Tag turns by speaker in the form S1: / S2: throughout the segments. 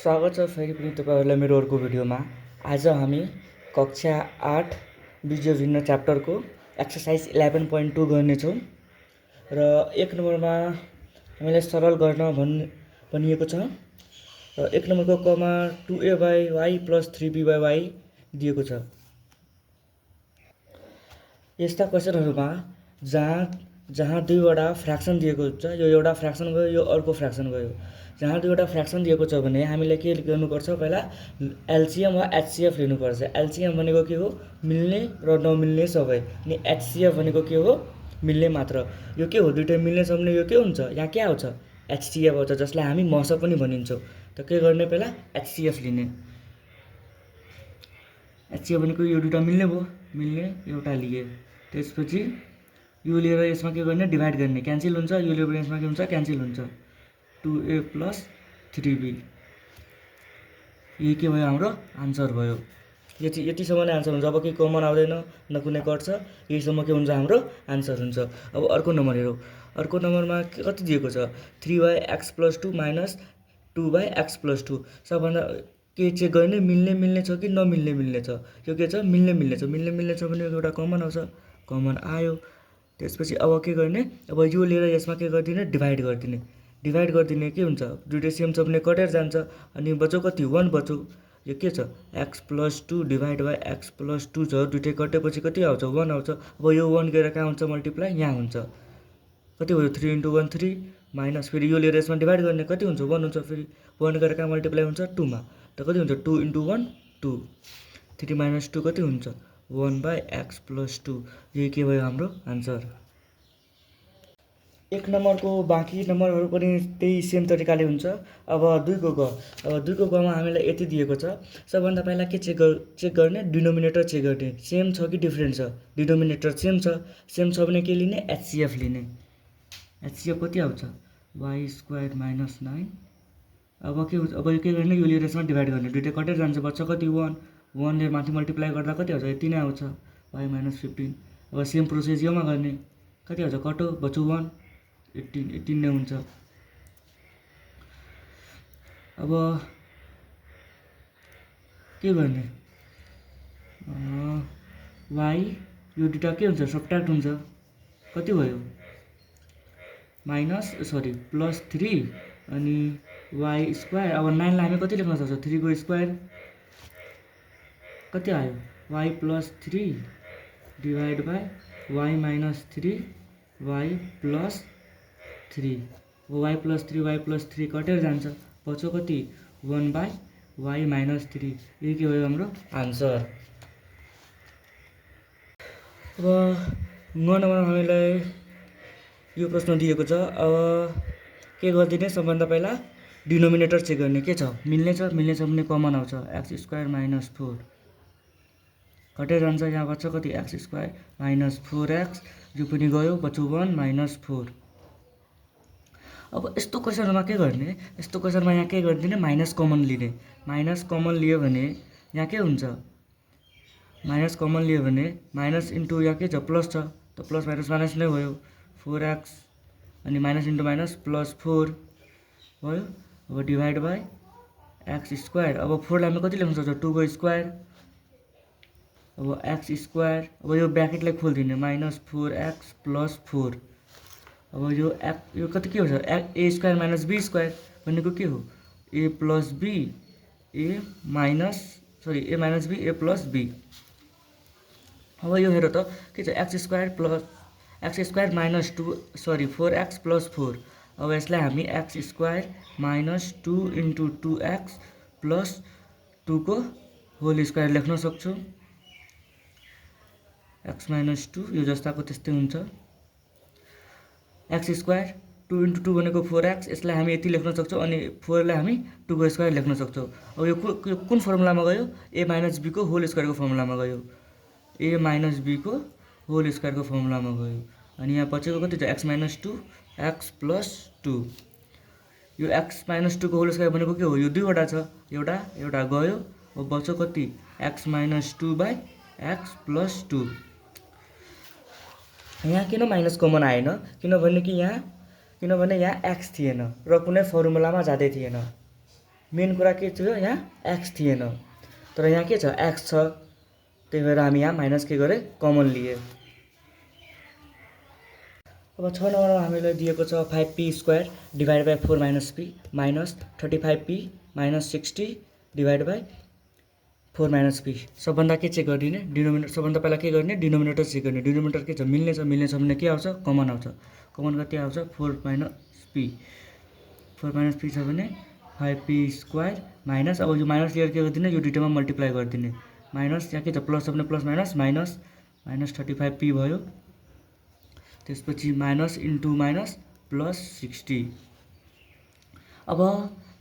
S1: स्वागत छ फेरि पनि तपाईहरुलाई मेरो अर्को भिडियोमा। आज हामी कक्षा 8 बीजगणित भिन्न च्याप्टरको एक्सरसाइज 11.2 गर्नेछौँ र 1 नम्बरमा हामीलाई सरल गर्न भनिएको छ र 1 नम्बरको कमा 2a/y + 3b/y दिएको छ। यस्ता क्वेशनहरुमा जहाँ दुईवटा फ्र्याक्सन दिएको हुन्छ, यो एउटा फ्र्याक्सन गयो, यो अर्को फ्र्याक्सन गयो। जहाँ दुईवटा फ्र्याक्सन दिएको छ भने हामीले के गर्नुपर्छ, पहिला एलसीएम वा एचसीएफ लिनुपर्छ। एलसीएम भनेको के हो, मिल्ने र नमिल्ने सबै, अनि एचसीएफ भनेको के हो, मिल्ने मात्र। यो के हो, दुईटै मिल्ने छ भने यो के हुन्छ, यहाँ के आउँछ, एचसीएफ आउँछ, जसलाई हामी मस पनि भनिन्छौँ। त के गर्ने, पहिला एचसीएफ लिने। एचसीएफ भनेको यो दुईटा मिल्ने भयो, मिल्ने एउटा लिए। त्यसपछि यो लिएर यसमा के गर्ने, डिभाइड गर्ने, क्यान्सल हुन्छ। यो लिएर यसमा के हुन्छ, क्यान्सल हुन्छ। 2a + 3b, यही के भयो, हाम्रो आन्सर भयो। यतिसम्म नै आन्सर हुन्छ। अब के कमन आउँदैन, न कुनै कट्छ, यहीसम्म के हुन्छ, हाम्रो आन्सर हुन्छ। अब अर्को नम्बर हेरौँ। अर्को नम्बरमा कति दिएको छ, 3y(x + 2 - 2y(x + 2)। सबभन्दा के चेक गर्ने, मिल्ने छ कि नमिल्ने छ। यो के छ, मिल्ने छ। मिल्ने छ भने एउटा कमन आउँछ, कमन आयो। त्यसपछि अब के गर्ने, अब यो लिएर यसमा के गरिदिने, डिभाइड गरिदिने के हुन्छ, दुईटै सेम छ भने कटेर जान्छ। अनि बच्यो कति, 1 बच्यो। यो के छ, x + 2 / x + 2 छ, दुईटै कटेपछि कति आउँछ, 1 आउँछ। अब यो 1 गएर कहाँ हुन्छ, मल्टिप्लाई यहाँ हुन्छ। कति भयो, 3 × 1 3 माइनस, फेरि यो लिएर यसमा डिभाइड गर्ने, कति हुन्छ, 1 हुन्छ। फेरि 1 गएर कहाँ मल्टिप्लाई हुन्छ, 2 मा। त कति हुन्छ, 2 × 1 2, 3 - 2 कति हुन्छ, 1/x + 2। यही के भयो, हाम्रो आन्सर। 1 नम्बरको बाँकी नम्बरहरू पनि त्यही सेम तरिकाले हुन्छ। अब 2को गमा हामीलाई यति दिएको छ। सबभन्दा पहिला के चेक गर्ने, डिनोमिनेटर चेक गर्ने, सेम छ कि डिफ्रेन्ट छ। डिनोमिनेटर सेम छ भने के लिने, एचसीएफ लिने। एचसीएफ कति आउँछ, y² - 9। अब के गर्ने, यो लिएर यसमा डिभाइड गर्ने, दुईटै कटेर जान्छ, बच्छ कति, 1 ले माथि मल्टिप्लाई गर्दा कति आउँछ, यति नै आउँछ, y - 15। अब सेम प्रोसेस योमा गर्ने, कति आउँछ, कटो, बच्यो 1 18 नै हुन्छ। अब के गर्ने, y यो दुईटा के हुन्छ, सब्ट्र्याक्ट हुन्छ, कति भयो, +3 अनि y²। अब 9 लाई हामी कति लेख्न सक्छौँ, 3 को स्क्वायर, कति आयो, y + 3 / y - 3 y + 3। y + 3 कटेर जान्छ, बच्यो कति, 1/y - 3। यही के भयो, हाम्रो आन्सर। अब 9 नम्बरमा हामीलाई यो प्रश्न दिएको छ। अब के गरिदिने, सबभन्दा पहिला डिनोमिनेटर चेक गर्ने, के छ, मिल्ने छ भने कमन आउँछ, x² - 4 कटेर जान्छ, यहाँ बच्छ कति, x² - 4x, यो पनि गयो, बच्यो 1 - 4। अब यस्तो क्वेशनमा के गर्ने, यस्तो क्वेशनमा यहाँ के गरिदिने, माइनस कमन लिने। माइनस कमन लियो भने यहाँ के हुन्छ, माइनस कमन लियो भने माइनस इन्टु यहाँ के छ, प्लस छ, त प्लस माइनस नै भयो, 4x अनि माइनस इन्टु माइनस +4 भयो। अब डिभाइड बाई x²। अब 4 लाई हामी कति लेख्न सक्छौँ, 2 को स्क्वायर। अब x², अब यो ब्र्याकेटलाई खोलिदिने, -4x + 4। अब यो कति के हुन्छ, a² - b² भनेको के हो, a + b, a - b, a + b। अब यो हेर त, के छ, x² - 4x + 4। अब यसलाई हामी x² - 2 × 2x + 2 को होल स्क्वायर लेख्न सक्छौँ। x - 2 यो जस्ताको त्यस्तै हुन्छ। x² 2 × 2 भनेको 4x, यसलाई हामी यति लेख्न सक्छौँ, अनि 4 लाई हामी 2 को स्क्वायर लेख्न सक्छौँ। अब यो कुन फर्मुलामा गयो, a - b को होल स्क्वायरको फर्मुलामा गयो, a - b को होल स्क्वायरको फर्मुलामा गयो। अनि यहाँ बचेको कति छ, x - 2 x + 2। यो x - 2 को होल स्क्वायर भनेको के हो, यो दुईवटा छ, एउटा गयो। अब बच्यो कति, x - 2/x + 2। यहाँ किन माइनस कमन आएन, किनभने यहाँ x थिएन र कुनै फर्मुलामा जाँदै थिएन। मेन कुरा के थियो यहाँ एक्स थिएन, तर यहाँ के छ एक्स छ, त्यही भएर हामी यहाँ माइनस के गरे कमन लिए। अब 6 नम्बरमा हामीलाई दिएको छ 5p² divide by 4 minus p minus 35p minus 60 divide by 4 minus p। सबभन्दा के चेक गरिदिने डिनोमिनेटर, सबभन्दा पहिला के गर्ने डिनोमिनेटर चेक गर्ने। डिनोमिनेटर के छ मिल्ने छ भने के आउँछ कमन आउँछ। कमन कति आउँछ 4 माइनस p, 4 माइनस p छ भने 5p² माइनस, अब यो माइनस लिएर के गरिदिने यो दुइटामा मल्टिप्लाई गरिदिने। माइनस यहाँ के छ प्लस छ भने plus minus minus minus 35p भयो, त्यसपछि माइनस इन्टु माइनस प्लस 60। अब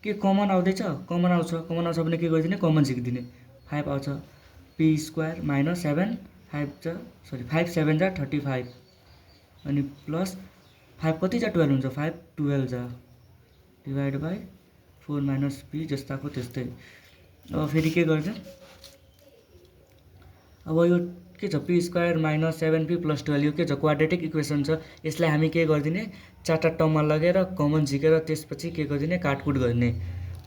S1: के कमन आउँदैछ, कमन आउँछ भने के गरिदिने कमन झिकिदिने। 5 आउँछ p² माइनस 7 5 7 जा 35 अनि प्लस 5 कति जा 12 हुन्छ 5 12 जा डिभाइड बाई 4 माइनस p जस्ताको त्यस्तै। अब फेरि के गर्छ, अब यो के छ p² माइनस 7p प्लस 12 यो के छ क्वाड्रेटिक इक्वेसन छ। यसलाई हामी के गरिदिने चारवटा टर्ममा लगेर कमन झिकेर त्यसपछि के गरिदिने काटकुट गर्ने।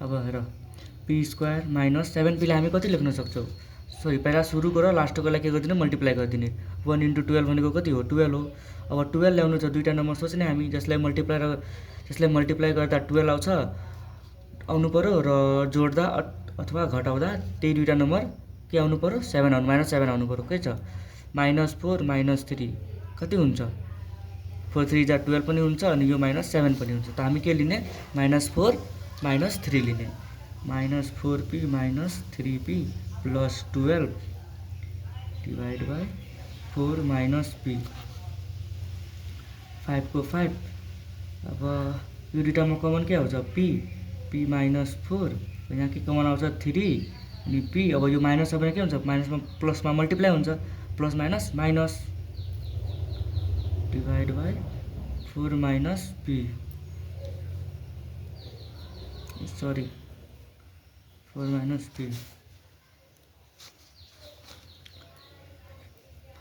S1: अब हेर p² माइनस 7p लाई हामी कति लेख्न सक्छौँ, सरी पहिला सुरुको र लास्टको लागि के गरिदिने मल्टिप्लाई गरिदिने। 1 इन्टु 12 भनेको कति हो 12 हो। अब 12 ल्याउनु छ दुईवटा नम्बर सोच्ने हामी, जसलाई मल्टिप्लाई गर्दा 12 आउँछ आउनु पऱ्यो र जोड्दा अथवा घटाउँदा त्यही दुईवटा नम्बर के आउनु पऱ्यो 7 आउनु माइनस 7 आउनु पऱ्यो। के छ माइनस 4 माइनस 3 कति हुन्छ 4 3 जा 12 पनि हुन्छ अनि यो माइनस 7 पनि हुन्छ। त हामी के लिने माइनस 4 माइनस 3 लिने। Minus 4p minus 3p plus 12 divide by 4 minus p 5 को 5। अब यो दुईटामा कमन के आउँछ p माइनस 4, यहाँ के कमन आउँछ 3 अनि p। अब यो माइनस छ भने के हुन्छ माइनसमा प्लसमा मल्टिप्लाई हुन्छ, plus minus minus divide by 4 minus p, sorry 4 minus p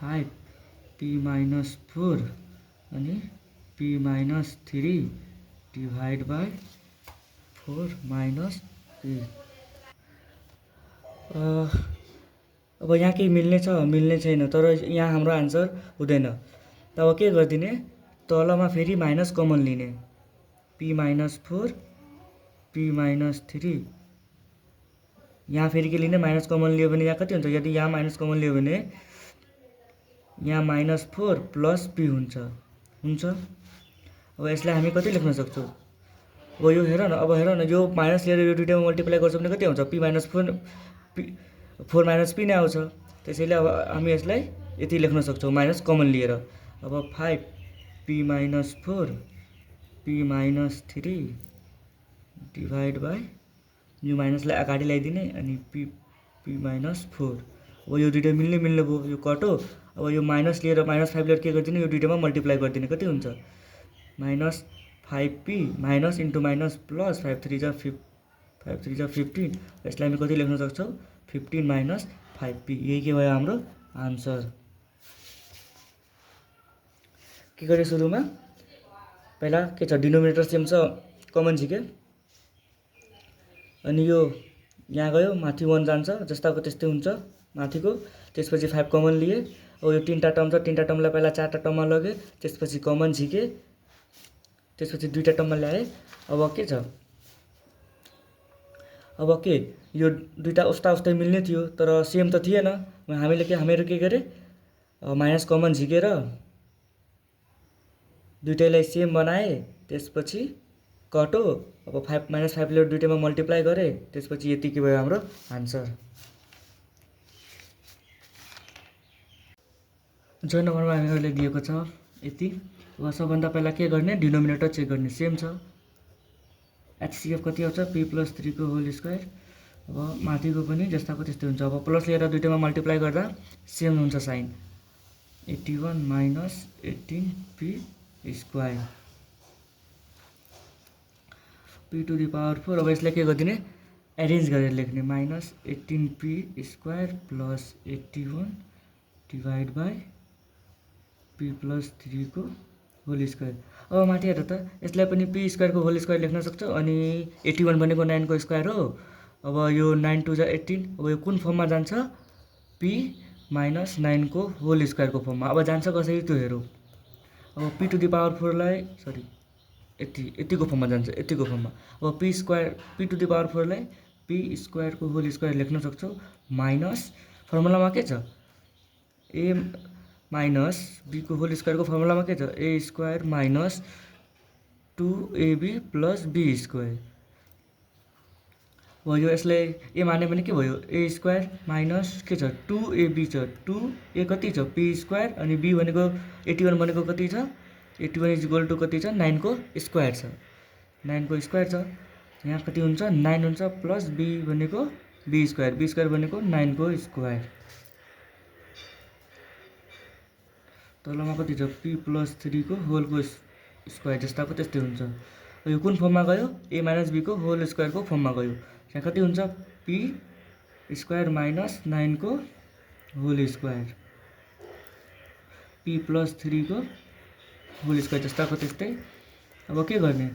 S1: 5p minus 4 अनि p minus 3 divide by 4 minus p। अब यहाँ केही मिल्ने छैन, तर यहाँ हाम्रो आन्सर हुँदैन। तब के गरिदिने तलमा फेरि माइनस कमन लिने p माइनस 4 p माइनस 3, यहाँ फेरि के लिने माइनस कमन लियो भने यहाँ कति हुन्छ, यदि यहाँ माइनस कमन लियो भने यहाँ माइनस 4 प्लस p हुन्छ। अब यसलाई हामी कति लेख्न सक्छौँ, अब यो हेर न यो माइनस लिएर यो दुईटामा मल्टिप्लाई गर्छ भने कति आउँछ p माइनस 4 माइनस p नै आउँछ। त्यसैले अब हामी यसलाई यति लेख्न सक्छौँ माइनस कमन लिएर। अब 5p minus 4 p minus 3 divide by यो माइनसलाई अगाडि ल्याइदिने अनि p माइनस 4। अब यो दुईटा मिल्ने भयो, यो कट हो। अब यो माइनस 5 लिएर के गरिदिने यो दुईटामा मल्टिप्लाई गरिदिने कति हुन्छ minus 5p minus into minus plus 5 3 जा 15। यसलाई हामी कति लेख्न सक्छौँ 15 माइनस 5p। यही के भयो हाम्रो आन्सर। के गरे सुरुमा पहिला के छ डिनोमिनेटर सेम छ कमन झिके अनि यो यहाँ गयो माथि 1 जान्छ जस्ताको त्यस्तै हुन्छ माथिको। त्यसपछि 5 कमन लिए। अब यो तीनटा टर्म छ, तीनटा टर्मलाई पहिला चारटा टर्ममा लगे, त्यसपछि कमन झिके, त्यसपछि दुईटा टर्ममा ल्याए। अब के छ अब के यो दुईटा उस्तै मिल्ने थियो तर सेम त थिएन। हामीहरू के गरे माइनस कमन झिकेर दुईटैलाई सेम बनाए, त्यसपछि कटो। अब 5 माइनस 5 लिएर दुईटैमा मल्टिप्लाई गरे, त्यसपछि यति के भयो हाम्रो आन्सर। ज नम्बरमा हामीहरूले दिएको छ यति। अब सबभन्दा पहिला के गर्ने डिनोमिनेटर चेक गर्ने, सेम छ। HCF कति आउँछ p प्लस 3 को होल स्क्वायर। अब माथिको पनि जस्ताको त्यस्तै हुन्छ। अब प्लस लिएर दुईटैमा मल्टिप्लाई गर्दा सेम हुन्छ sign 81 minus 18p square p to the power 4। अब यसलाई के गरिदिने एरेन्ज गरेर लेख्ने minus 18p square plus 81 divide by p plus 3 को होल स्क्वायर। अब माथि हेर त, यसलाई पनि पी स्क्वायरको होल स्क्वायर लेख्न सक्छौ अनि 81 भनेको 9 को स्क्वायर हो। अब यो 9 2 जा 18, अब यो कुन फर्ममा जान्छ, पी माइनस 9 को होल स्क्वायरको फर्ममा। अब जान्छ कसरी त्यो हेरौँ। अब पी टु द पावर 4 लाई सरी यतिको फर्ममा जान्छ, यतिको फर्ममा। अब P square P to the power 4 लाई पी स्क्वायरको होल स्क्वायर लेख्न सक्छौ माइनस फर्मुलामा के छ, ए माइनस बी को होल स्क्वायरको फर्मुलामा के छ, A square minus 2ab plus B square भयो। यसलाई ए माने पनि के भयो, ए स्क्वायर माइनस के छ 2ab छ, 2a कति छ पी स्क्वायर अनि बी भनेको 81 भनेको कति छ, 81 इज इक्वल टु कति छ 9 को स्क्वायर छ, 9 को स्क्वायर छ। यहाँ कति हुन्छ 9 हुन्छ प्लस बी भनेको बी स्क्वायर भनेको 9 को स्क्वायर। तलमा कति छ पी प्लस 3 को होलको स्क्वायर जस्ताको त्यस्तै हुन्छ। यो कुन फर्ममा गयो, ए माइनस बी को होल स्क्वायरको फर्ममा गयो। यहाँ कति हुन्छ पी स्क्वायर माइनस 9 को होल स्क्वायर, पी प्लस 3 को होल स्क्वायर जस्ताको त्यस्तै। अब के गर्ने,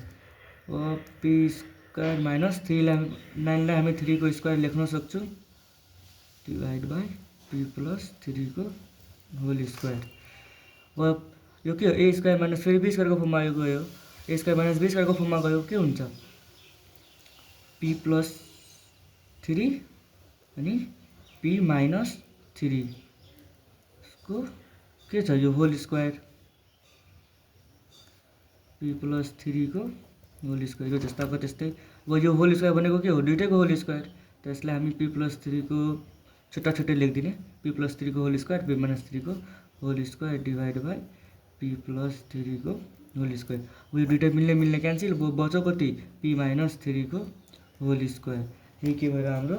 S1: अब पी स्क्वायर माइनस 9 लाई हामी 3 को स्क्वायर लेख्न सक्छौँ डिभाइड बाई पी प्लस 3 को होल स्क्वायर। अब यो के हो, ए स्क्वायर माइनस फेरि बी स्क्वायरको फर्ममा गयो, ए स्क्वायर माइनस बी स्क्वायरको फर्ममा गयो, के हुन्छ पी प्लस 3 अनि पी माइनस 3 को के छ यो होल स्क्वायर, पी प्लस 3 को होल स्क्वायर यो जस्ताको त्यस्तै। अब यो होल स्क्वायर भनेको के हो, दुइटैको होल स्क्वायर, त यसलाई हामी पी प्लस 3 को छुट्टा छुट्टै लेखिदिने, पी प्लस 3 को होल स्क्वायर पी माइनस 3 को whole square divide by P plus 3 को होल स्क्वायर। यो दुइटै मिल्ने क्यान्सिल, बच्यो कति पी माइनस 3 को होल स्क्वायर। यही के भयो हाम्रो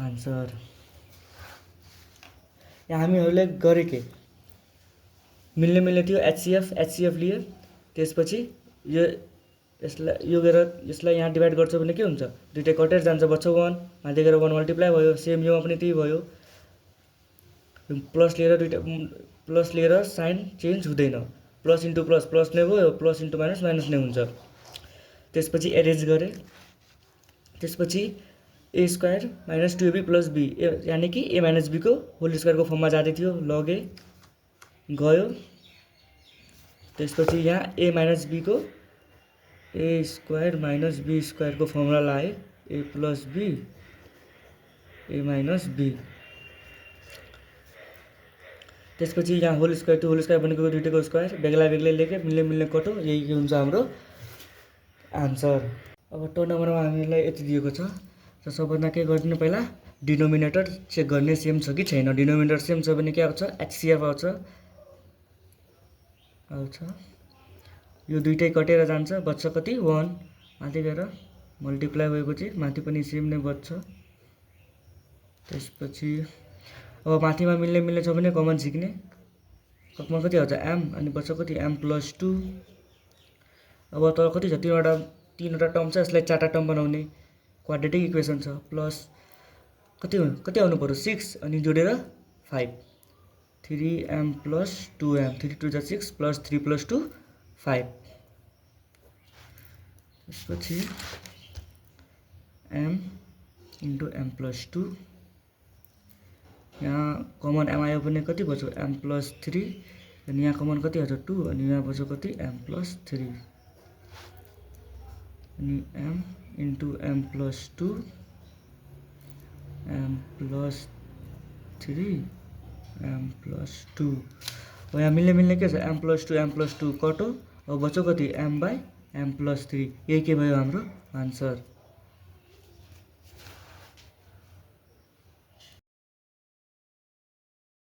S1: आन्सर। यहाँ हामीहरूले गरे के मिल्ने थियो, एचसीएफ लिए, त्यसपछि यो यसलाई यो गरेर यसलाई यहाँ डिभाइड गर्छ भने के हुन्छ, दुइटै कटेर जान्छ, बच्छ 1, माथि गएर 1 मल्टिप्लाई भयो। सेम योमा पनि त्यही भयो, प्लस लिएर साइन चेन्ज हुँदैन, प्लस इन्टु प्लस प्लस नै भयो, प्लस इन्टु माइनस माइनस नै हुन्छ। त्यसपछि एरेन्ज गरेँ, त्यसपछि A square minus 2ab plus B यानि कि ए माइनस बी को होल स्क्वायरको फर्ममा जाँदै थियो, लगे गयो। त्यसपछि यहाँ ए माइनस बी को ए स्क्वायर माइनस बी स्क्वायरको फर्मुला लाएँ, A plus B A minus B. त्यसपछि यहाँ whole square to whole square भनेको दुइटैको स्क्वायर बेग्ला बेग्लै लेखेँ, मिल्ने कटो, यही हुन्छ हाम्रो आन्सर। अब टर्न नम्बरमा हामीलाई यति दिएको छ, र सबभन्दा के गरिदिनु, पहिला डिनोमिनेटर चेक गर्ने सेम छ कि छैन। डिनोमिनेटर सेम छ भने के आउँछ, एचसीएफ आउँछ। यो दुइटै कटेर जान्छ, बच्छ कति 1, माथि गएर मल्टिप्लाई भएपछि माथि पनि सेम नै बच्छ। त्यसपछि अब माथिमा मिल्ने छ भने कमन सिक्ने, कमन कति आउँछ एम अनि बच्छ कति एम प्लस 2। अब त कति छ तीनवटा टर्म छ, यसलाई 4टा टर्म बनाउने क्वाड्रेटिक इक्वेसन छ, प्लस कति आउनु पर्यो 6 अनि जोडेर 5, 3m प्लस 2m, 3 2 जा 6 प्लस 3 प्लस 2 5। त्यसपछि m इन्टु m प्लस 2, यहाँ कमन m आयो भने कति बच्यो m प्लस 3 अनि यहाँ कमन कति आउँछ 2 अनि यहाँ बच्यो कति m प्लस 3 अनि m into m plus 2 m plus 3 m plus 2। अब यहाँ मिल्ने के छ m प्लस 2 कटो, अब बच्यो कति m बाई m प्लस 3, यही के भयो हाम्रो आन्सर।